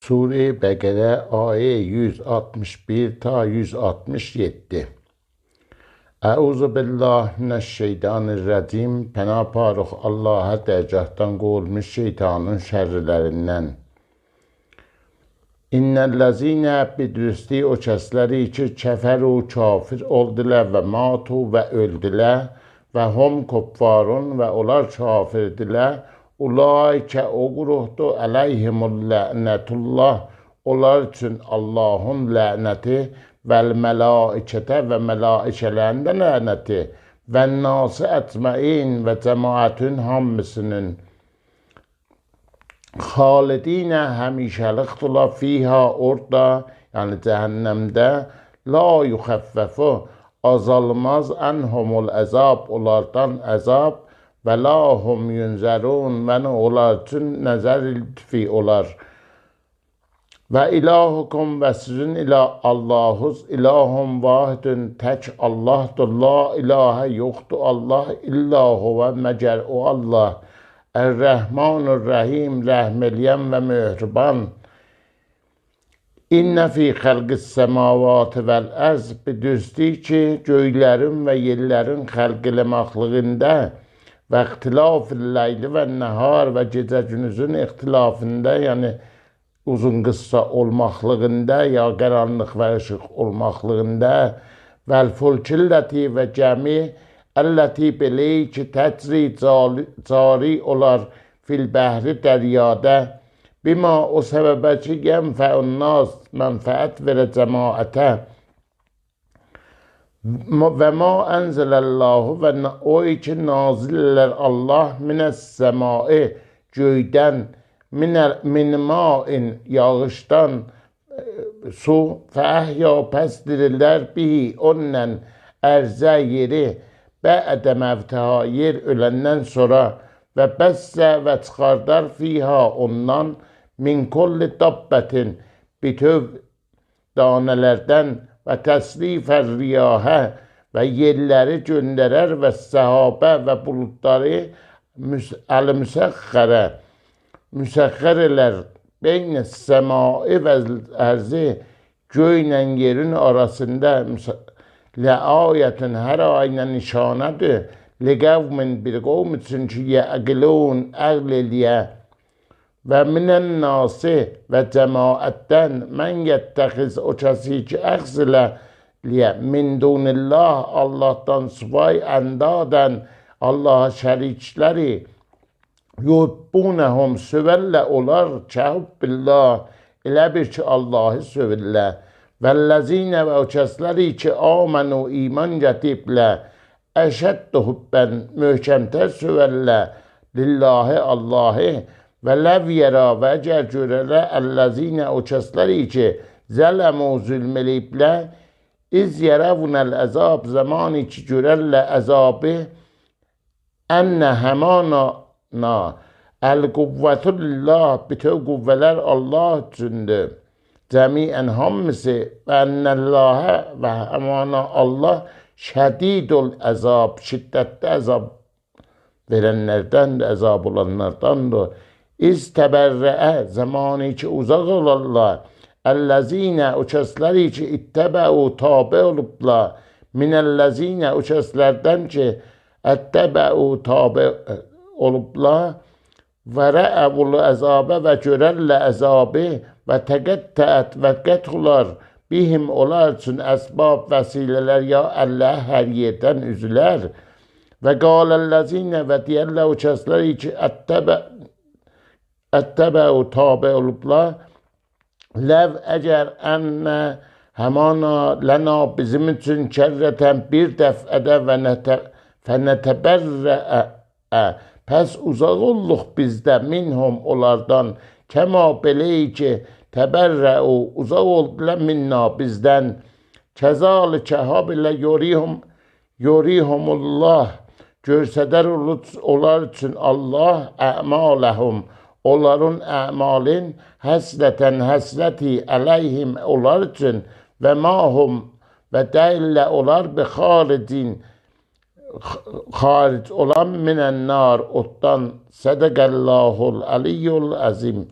Sure-i Bəqərə ayə 161 ta 167. Əuzu billahi mineşşeytanirracim. Pənah aparıq Allaha dərgahdan qovulmuş şeytanın şərrilərindən. İnnəl-ləzinə bidrüstü o kəsləri ki, kəfəru kafir oldular və matu və öldülər və hum kuffarun və onlar kafirdirlər. Ulaikə o qruhdur, əleyhimul lənətullah, onlar üçün Allahın lənəti vəl mələikətə və mələikələrin də lənəti və nası əcməin və cəmaətin hamısının. Xalidinə həmişəliqdurlar fiha orada, yəni cəhənnəmdə, la yuxəffəfu, azalmaz ənhumul əzab, onlardan əzab və la hum yunzərun, və nə onlar üçün nəzər lütfi olar. Və ilahukum və sizin ilah Allahuz ilahun vahidun, tək Allahdır, la ilahə yoxdur Allah, illə huvə, məgər o Allah. Ər-Rəhmanur-Rəhim, rəhm eləyən və möhriban. İnnə fi xəlqis səmavatı vəl-ərz, düzdür ki, göylərin və yerlərin xəlq eləmaqlığında və ixtilafil leyli və nəhar və gecə-gündüzün ixtilafında, yəni uzun qıssa olmaqlığında, ya qaranlıq və işıq olmaqlığında, vəl-fulkilləti və gəmi, əlləti belə ki, təcri cari olar fil bəhri dəryada, bima o səbəbə ki, yənfəun nas, mənfəət verə cəmaətə. Və ma ənzələllahu və o ki, nazil Allah minəs səmai, göydən, min main, yağışdan, su, fəəhya, pəs dirilər bihi, onunla ərzə yeri, bə'də məvtəha, yer öləndən sonra və bəssə və çıxardar fiha ondan min kulli dabbətin, bütöv danələrdən və təsrifər riyahə və yerləri göndərər və səhabə və buludları əl-müsəxxərə, müsəxxər elər beynə səmai və ərzi, göylə yerin arasında ləayətün, hər ayına nişanədir, liqəvmin, bir qovm üçün ki, yəqilun, əql eləyə. Və minən nasi və cəmaətdən mən yəttəxiz o kəsi ki, əxz elə min dunillah, Allahdan suvay əndadən, Allaha şərikləri, yuhibbunəhum, sövəllə olar, kəhubbillah, elə bir ki, Allahı sövirlər. Vəl-ləzinə və o kəsləri ki, amənu, iman gətiblər, əşəddu hubbən, möhkəmtər sövəllə, lillahi, Allahı, və ləv yərə və əgər görələ əlləzinə o kəsləri ki, zələmu, zülm eləyiblər, iz yərəvnəl əzab, zamanı ki, görərlə əzabı, ənnə həmana əl-quvvətü lillah, bütöv qüvvələr Allah üçündür. Cəmiən hamısı və ennəllahə və həmana Allah şədidul əzab, şiddətli əzab verənlərdəndir, əzab olanlardandır. İz təbərrəə, zamanı ki, uzaq olarlar, əlləzinə, o kəsləri ki, ittəbəu, tabe olublar, minəlləzinə, o kəslərdən ki, əttəbəu, tabe olublar, və rəəvul əzabə və görərlə əzabı və təqəttəət və qət olar, bihim onlar üçün əsbab, vəsilələr, ya əllə hər yerdən üzülər. Və qaləl-ləzinə və deyərlər o kəsləri ki, əttəbəu, tabe olublar, ləv əgər ənnə həmana ləna bizim üçün kərrətən bir dəfədə və fənətəbərrəə, pəs uzaq olluq bizdə minhum onlardan, kəma belə ki, təbərrəu, uzaq oldular minna bizdən, kəzalikə ha belə yorihumullah, görsədər onlar üçün Allah əmaləhum, onların əmalin həsrətən həsrəti əleyhim onlar üçün və mahum və deyillə onlar bi xaricin, xaric olan minən nar, oddan. Sədəqəllahul əliyyul əzim.